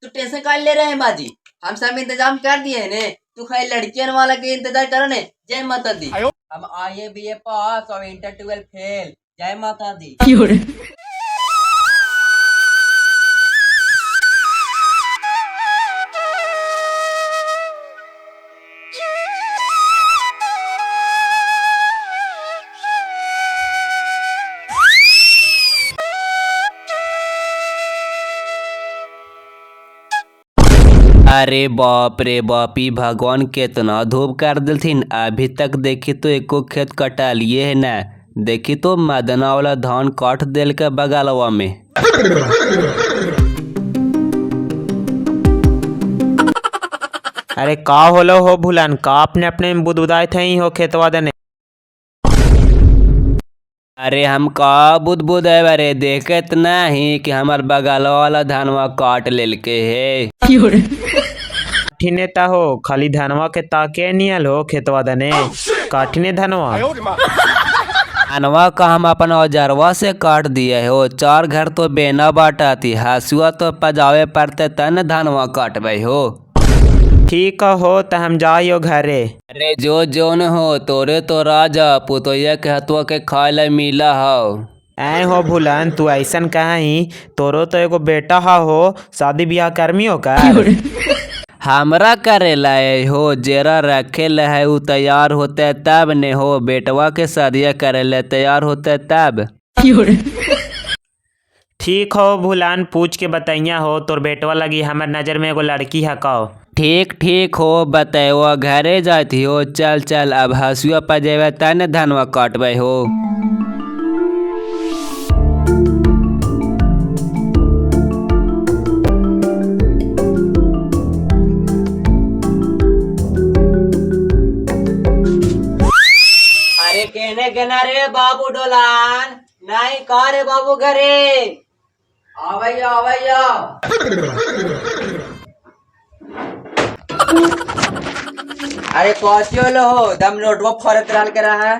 तू टेंशन काहे ले रहे हैं बाजी, हम सब इंतजाम कर दिए ने, तू खाली लड़कियन वाला के इंतजार करो ने। जय माता दी। हम आई ए बी ए पास और इंटर 12 फेल। जय माता दी। अरे बाप रे बाप, ई भगवान केतना धूप कर देलथिन। अभी तक देखी तो एको खेत कटलिए है न। देखी तो मदना वाला धान काट देलकै बगलवा में। अरे का होलो हो भुलन, का अपने अपने में बुदबुदाइत हई हो खेतवा दने? अरे हम का बुदबुदाय, अरे देखत नहीं कि हमार बगलवा वाला धनवा काट लेलके हे। काठिने ता हो, खाली धनवा के ताके नियल हो खेतवा दने, काठिने धनवा। धनवा का हम अपन औजरवा से काट दिए हो। चार घर तो बेना बाटाती, हसुआ तो पजावे पड़ते तन धनवा काटबे हो। ठीक हो त हम जाइयो घरे। अरे जो जोन हो तोरे तो राजा पुतोया के हथुआ के खाए ला मिला हो। ऐ हो भुलन, तू ऐसन कहीं, तोरो तो एगो बेटा हा हो, शादी ब्याह करमी हो कर? हमरा करेला हो, जेरा रखे ला है उ तैयार होते तब ने हो, बेटवा के शादिया करे ला तैयार होते तब। ठीक हो भुलन, पूछ के बताइया हो, तोर बेटवा लगी हमर नजर में एगो लड़की है का। ठीक ठीक हो बतैवा, घरे जाती हो। चल चल अब हसुआ पजेबे तब न धनवा काटबे हो। अरे केने केना रे बाबू डोलान, नहीं का रे बाबू घरे आवैया आवैया। अरे कौची होलो हो, दम नोटवा फरत रहल के रहा है।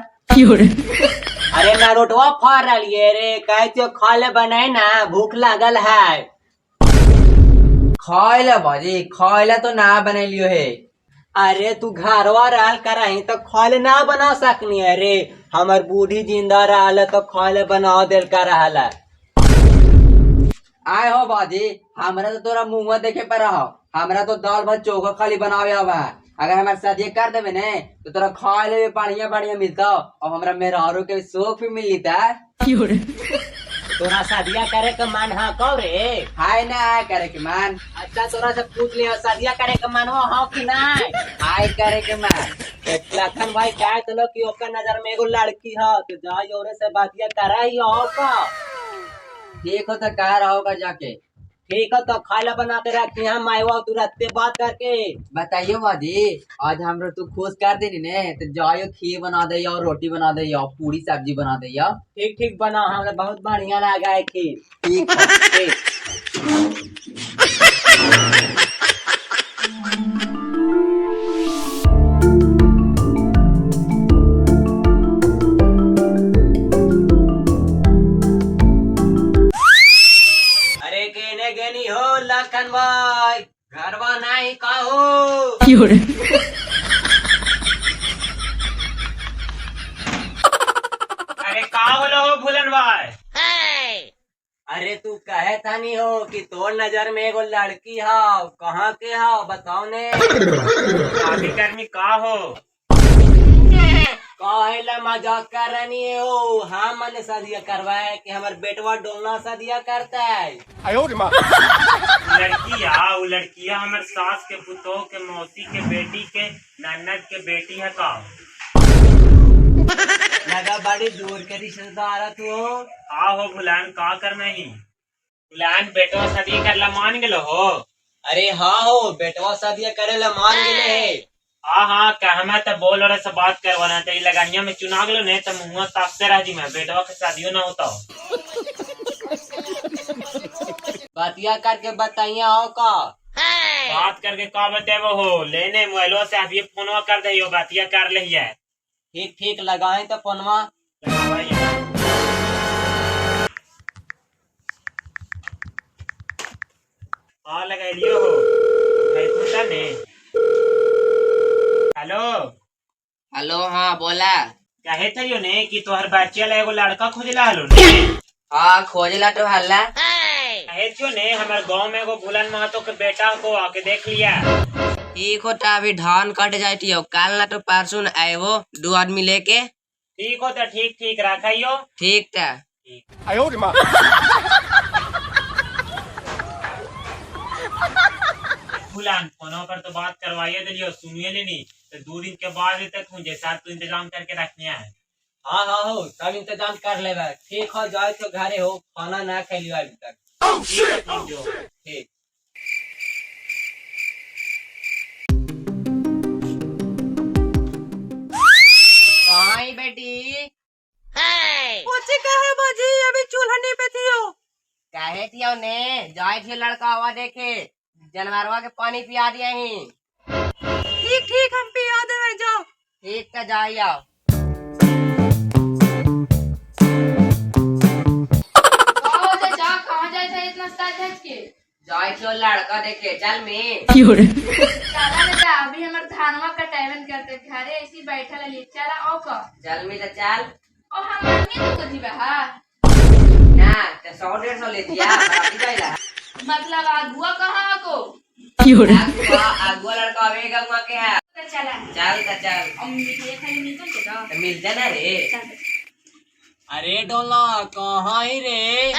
अरे ना रोटवा फाड़ रही रे, कहे तो खा ले बनाए ना, भूख लागल है। खाए ले बाजी, खाए ले तो ना बनेलियो है। अरे तू घरवा रहल करही तो खाए ना बना सकनी है रे, हमर बूढ़ी जिंदा रहल तो खाए ले बना देल कर रहल है। आए हो बाजी, हमरा तो तोरा मुंह देखे पर रहो, हमरा तो दाल भात चोखा खाली बनावे आवा है। अगर हमारे साथ ये कर देबे ने तो तोरा खाए ले भी बढ़िया बढ़िया मिलता और हमरा मेहरारू के सुख भी मिलता। तोरा शादिया करे के मन हा कौ रे? हाय ना आय करे के मन। अच्छा तोरा से पूछ लिया, शादिया करे के मन हो हाँ कि ना? आय करे के मन। लखन भाई कहे तो कि ओकर नजर में एगो लड़की हो, तो जाई औरे से बातिया कराई हो का। ठीक हो तो कह रहोगा जाके। ठीक हो तो खाना बना के रखी हम आएवा तुरंते बात करके। बताइयो बाजी, आज हमरो तू खुश कर देनी ने तो जाइयो खीर बना दे और रोटी बना दे और पूरी सब्जी बना दे। ठीक ठीक बना, हमरा बहुत बढ़िया लगा है खीर। ठीक है, ठीक। अरे केने गेनी हो लखन भाई, घरवा नहीं काहो? अरे का होलो हो भुलन भाई? अरे तू कहे था नहीं हो कि तोर नजर में एगो लड़की हाव, कहाँ के हाव बताओ ने। शादी करमी का हो? काहे ला मजाक कर रही हो? हाँ मन शादिया करवाए कि हमार बेटवा डोलना शादिया करता है। लड़किया, उ लड़किया हमर सास के पुतोह के मौसी के बेटी के ननद के बेटी है का। लगा बड़ी दूर के रिश्तेदार है तू हो। आ हो भुलान, का करना ही भुलान, बेटवा शादी करला मान गेलो हो? अरे हाँ हो, बेटवा शादिया करे ला मान गेले है। हाँ हाँ कहमा त बोल और से बात करवाना त ई लगानिया में चुना गेलो ने त मुंहवा ताकते रह जी मैं, बेटवा के शादियो ना होता। बातिया करके बताइया हो का। बात करके का बतेबो हो, लेने मोबाइलो से अभी फोनवा कर दहियो, बातिया कर लहिया। ठीक ठीक लगाए तो फोनवा। हाँ लगाइलियो हो उठैथुन त ने। हेलो हेलो हाँ बोला। कहे थे ने कि तोहर बच्चे ला एगो लड़का खोजला हलो ने। हाँ खोजला तो हल्ला। कहे थियो ने हमारे गांव में एगो भूलन महतो के बेटा को आके देख लिया। ठीक होता अभी धान कट जाती हो, काल ना तो परसों आए वो दो आदमी लेके। ठीक होता, ठीक ठीक रखाइयो। ठीक था। भूलन फोनो पर तो बात करवाइए दिलियो, सुनिए लेनी तो 2 दिन के बाद तक हूँ जैसा तू इंतजाम करके रखने है। हाँ हाँ हो सब इंतजाम कर लेबे। ठीक हो जाए तो घरे हो, खाना ना खेलियो अभी तक। ठीक है ठीक जो ठीक। कहाँ बेटी? काहे बाजी अभी चूल्हा नहीं पे थियो। काहे थियो ने जाए थियो लड़का हुआ देखे जानवरवा के पानी पिया दिया ही। ठीक ठीक हम पिया देवे जाओ। ठीक तो जाई आओ। कहाँ जाए थे इतना साज धज के? जाए थियो लड़का देखे चल में। चला बेटा अभी हमर धानवा कटावन करते घरे ऐसी बैठल हली, चला आओ का चल में तो चल। ओ हम आदमी तो कथी बा ना तो 100-150 ले दिया बराबरी जाइला। मतलब आगुआ कहाँ को? आगुआ लड़का आवेगा वहाँ के है। तो चला चल तो चल। अम्मी के खाली निकल के जा तो मिल जाना रे। चल। अरे डोला कहाँ ही रे?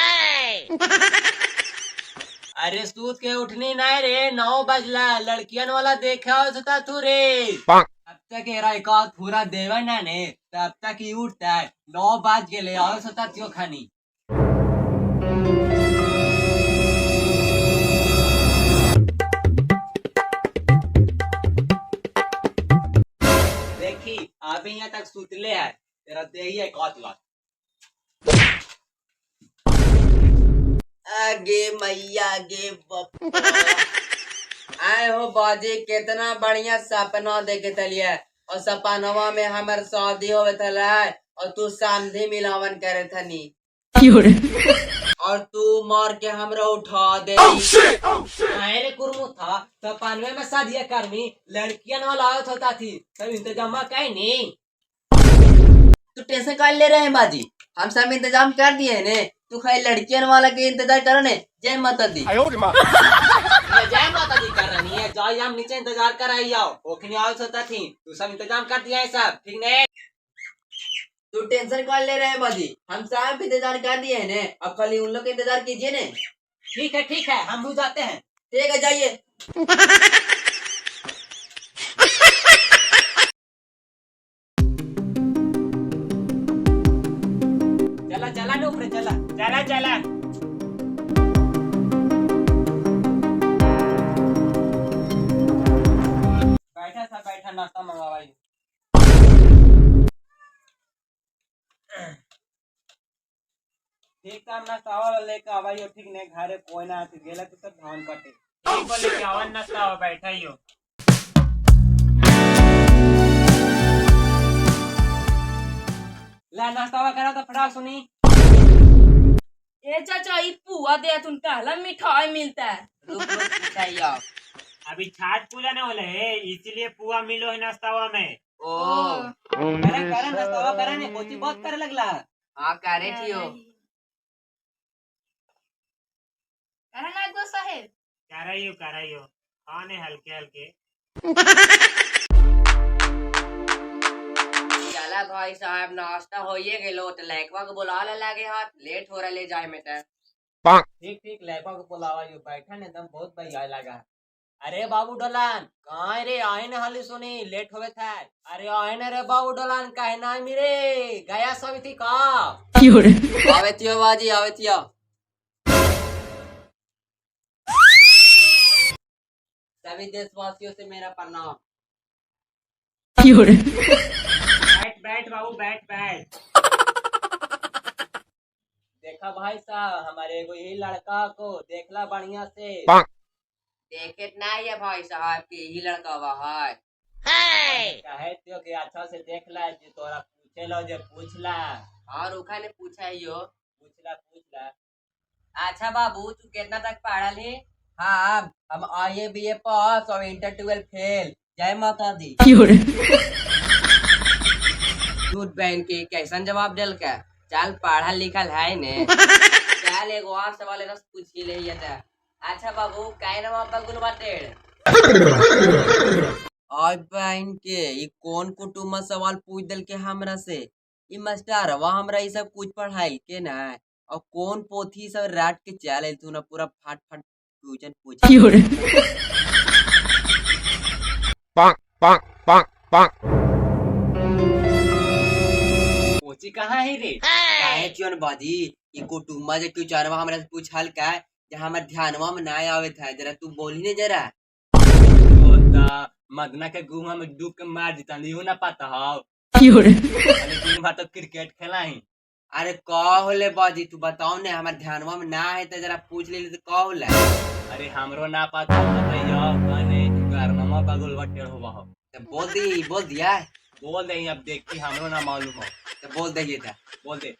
अरे सूत के उठनी नहीं रे, 9 बजला लड़कियन वाला देखा होता तू रे। अब तक एरा एक पूरा देवे ना ने तब तक ही उठता है। 9 बज गेले और सोता त्यो खानी। देखी अभी यहाँ तक सुतले है तेरा दे ही एक लाख। आगे मैया आगे बप्पा। आए हो बाजी कितना बढ़िया सपना देखे थलिए और सपनवा में हमर शादी होवे थले और तू समधी मिलावन करे थनी और तू मार के हमरा उठा दे। आए रे कुरमु था सपनवे में शादी करनी लड़कियन वाला आवत होता थी सब इंतजाम कहीं नहीं। तू टेंशन काहे ले रहे हैं बाजी, हम सब इंतजाम कर दिए ने, तू खाली लड़कियन वाला के इंतजार करो ने। जय माता दी। जय माता दी कर रही है, जाओ हम नीचे इंतजार कर आई आओ ओखनी आओ सोता थी तू सब इंतजाम कर दिया है सब ठीक ने। तू टेंशन कौन ले रहे हैं बाजी, हम सब इंतजार कर दिए हैं ने, अब खाली उन लोग का इंतजार कीजिए ने। ठीक है हम भी जाते हैं। ठीक है जाइए। चला चला नौकरी चला चला चला। बैठा सा बैठा नाश्ता मंगावाई। ठीक काम नाश्ता वाला लेके आवाई ठीक ने, घरे कोई ना आती गेला तो सब धान कटे। ठीक हो लेके आवन नाश्ता बैठा ही हो। ला नाश्ता करा तो फटाक सुनी। ए चाचा ई पुआ दे तुम कहला मिठाई मिलता है। रुक रुक मिठाई आओ। अभी छाट पूजा न होले है इसीलिए पुआ मिलो है नाश्तावा में। ओ करे करे नाश्तावा करे ने कोची बहुत करे लगला। हां करे थियो। करे ना गो साहेब। कराइयो कराइयो खाने हल्के हल्के। चला भाई साहब नाश्ता होइए गेलो तो लैकवा के बुला ले लागे हाथ लेट हो रहा ले जाए में त। ठीक ठीक लैकवा के बुलावा यो बैठा ने एकदम बहुत भैया लगा। अरे बाबू डोलान कहाँ रे आए न हाली सुनी लेट होवे था। अरे आए न रे बाबू डोलान काहे ना मिरे गया सब थी का। आवे थियो बाजी आवे थियो। सभी देशवासियों से मेरा प्रणाम। बैठ बैठ बाबू बैठ बैठ। देखा भाई साहब हमारे एगो यही लड़का को देखला बढ़िया से। देखे ना ये भाई साहब के यही लड़का वहा है। कहे तो कि अच्छा से देख ला जे तोरा पूछे लो जे पूछ ला। हाँ रुखा ने पूछा ही हो। पूछ ला पूछ ला। अच्छा बाबू तू कितना तक पढ़ल है? हाँ हम आई ए बी ए पास और इंटर 12 फेल। जय माता दी। दूध बहन के कैसन जवाब दिल का, चल पढ़ल लिखल है ने। चल एगो और सवाल रस पूछ ही ले ये। अच्छा बाबू काहे नाम बगुल बाटेड़? और बहन के ई कौन कुटुम्ब सवाल पूछ दिल के हमरा से। ई मास्टर वह हमरा ई सब कुछ पढ़ाई के ना, और कौन पोथी सब रात के चल तू ना पूरा फाट फाट क्वेश्चन पूछ। कोची कहाँ है रे? काहे क्यों बाजी ई कुटुम्बा जे क्यों चारवा हमरा से पूछल का जे हमर ध्यानवा में ना आवत है, जरा तू बोली ने जरा। मदना के गुहा में डूब के मार जीता इहो ना पता हो। दिन भर तो क्रिकेट खेला ही। अरे का होले बाजी तू बताओ ने, हमर ध्यानवा में ना है त जरा पूछ ले त का होले। अरे हमरो ना पता बताइयो कने गारनमा बगुल बटेड़ होवा हो। त बोल दी, बोल दिया, बोल दे अब देखी हमरो ना मालूम हो। त बोल दे ये बोल दे।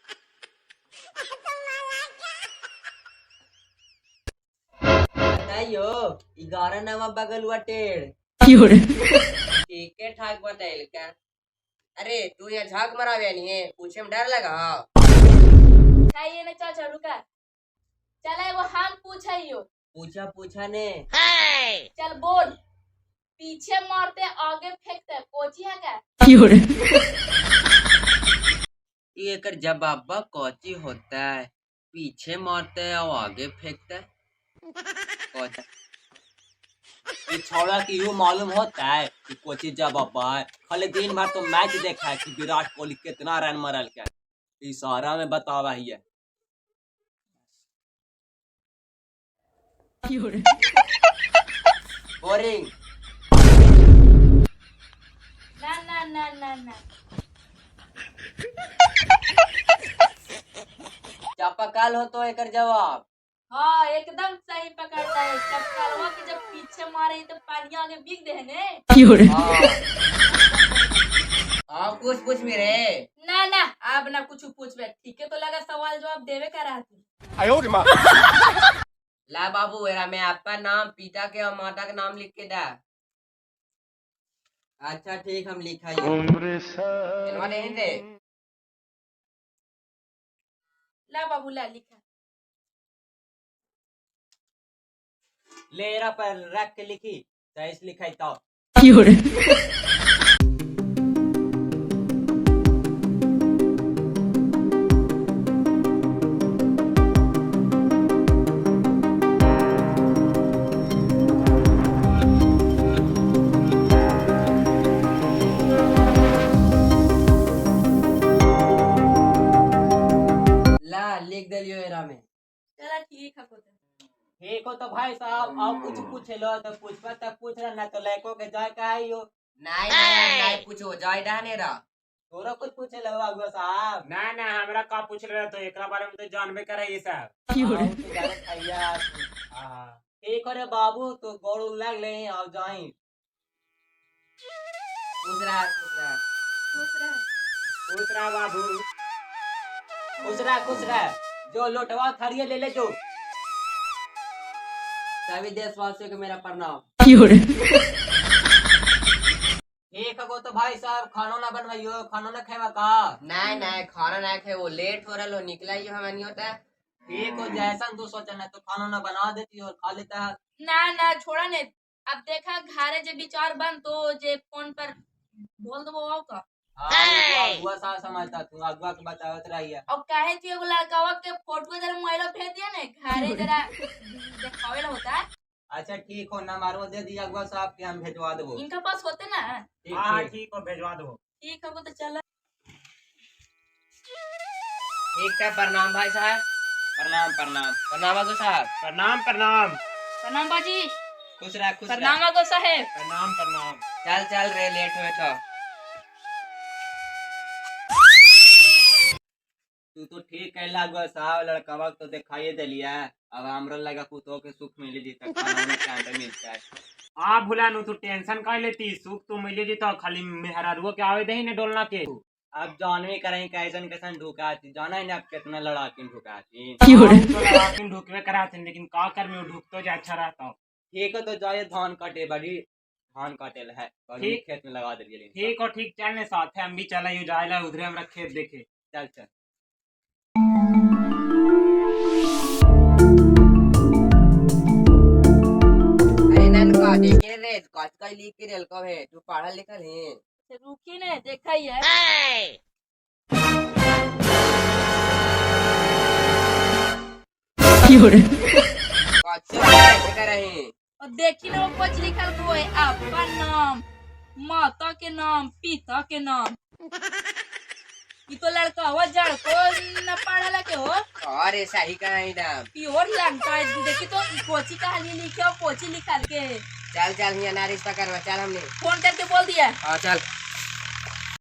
बताइयो 11 नवा बगल टेढ़। ठीक ठाक बताइल का। अरे तू यहाँ झाक मरावे नहीं है, पूछे में डर लगा। चाहिए ना चाचा रुका, चला एगो हम पूछाइयो। पूछा पूछा ने। चल बोल, पीछे मारते आगे फेंकते कोची है का? ये एकर जवाब कोची होता है, पीछे मारते है और आगे फेंकता है। कोची ये छोड़ा की यूं मालूम होता है कि कोची जवाब है। खाली दिन भर तो मैच देखा है कि विराट कोहली कितना रन मरल के इशारा में बतावा ही है। बोरिंग ना ना ना ना ना। चापाकल हो तो एकर जवाब। हाँ एकदम सही पकड़ता है। चपकलवा के जब पीछे मारे तो पानी आगे बिक दे ने। हाँ कुछ पूछ मेरे। ना ना अब ना कुछ पूछबे, ठीक है तो लगा सवाल जवाब देवे का रहा तू। ला बाबू एरा मैं आपका नाम पिता के और माता के नाम लिख के दा। अच्छा ठीक हम लिखा नहीं दे। ला बाबू ला लिखा। लेरा पर रख के लिखी सही लिखाई तो। ला लिख दिलियो एरा में। चला ठीक है कोते। ठीक हो तो भाई साहब और कुछ पूछ लो तो पूछबा तब पूछ रहा ना तो लड़को के जाए का है यो। नहीं नहीं नहीं पूछो जाए डहने रहा। तोरा कुछ पूछे लो अगुआ साहब? ना ना हमरा का पूछ रहे तो एकरा बारे में तो जानबे करे ये सब। ठीक हो रे बाबू तो गोड़ लग ले और जाई। पूछ रहा पूछ रहा पूछ रहा पूछ रहा बाबू। खुश रहा खुश रहा, जो लोटवा थरिये ले ले जो। सभी देशवासियों को मेरा प्रणाम। ठीक हो तो भाई साहब खाना ना बनवाइयो, खाना ना खेवा का? नहीं नहीं खाना नहीं खे, वो लेट हो रहा लो निकला ही हमें नहीं होता। ठीक हो जैसा तू सोचा ना तो खाना ना बना देती और खा लेता है। ना ना छोड़ा ने, अब देखा घारे जे विचार बन तो जे फोन पर बोल दो वो का। अगुआ साहब समझता तू अगुआ के बतावत रही है। और काहे थी एगो लड़कावा के फोटो जरा मोबाइल भेज दिया ने घारे जरा देखावे ला होता है। अच्छा ठीक हो ना मारो दे दिया अगुआ साहब के हम भेजवा देबो। इनका पास होते ना। हां ठीक हो भेजवा दो। ठीक हो तो चल। ठीक है प्रणाम भाई साहब। प्रणाम प्रणाम। प्रणाम अगो साहब। प्रणाम प्रणाम। प्रणाम बाजी। खुश रह खुश रह। प्रणाम अगो साहब। प्रणाम प्रणाम। चल चल रे लेट हुए तो। तू तो ठीक है लागो साहब लड़कावा तो दिखाई देलिया, अब हमरो लगा कुतो के सुख मिली जीता खाना में टाइम मिलता है। आ भुला नु तू टेंशन काहे लेती, सुख तो मिले जीता खाली मेहरारुआ के आवे दही ने डोलना के। अब जानवी करें कैसन कैसन ढुकाती जाना ही ना अब कितना लड़ाकिन ढुकाती। लड़ाकिन ढुकबे कराथिन, लेकिन का करमी, उ ढुकतो जे अच्छा रहता। ठीक है तो जाइए, धान काटे बड़ी धान काटे ला है। ठीक। खेत में लगा दिए। ठीक हो ठीक, चल ने साथ है, हम भी चला you जाए उधरे हमरा खेत देखे। चल चल। अरे नन का देखे रे कच कच लिख के रेल कब है, तू पढ़ल लिखल है? रुकी ने देखा ही है। कच कैसे करही? और देखी ना वो कुछ लिखल को है, आपका नाम, माता के नाम, पिता के नाम। ये तो लड़का हुआ जड़ को न पढ़ा के हो। अरे सही कहीं नाम। प्योर लगता है, देखी तो कोची कहानी लिखे और कोची लिखल के है। चल चल हियां ना रिश्ता करवा चल हमने। फोन करके बोल दिया। हाँ चल।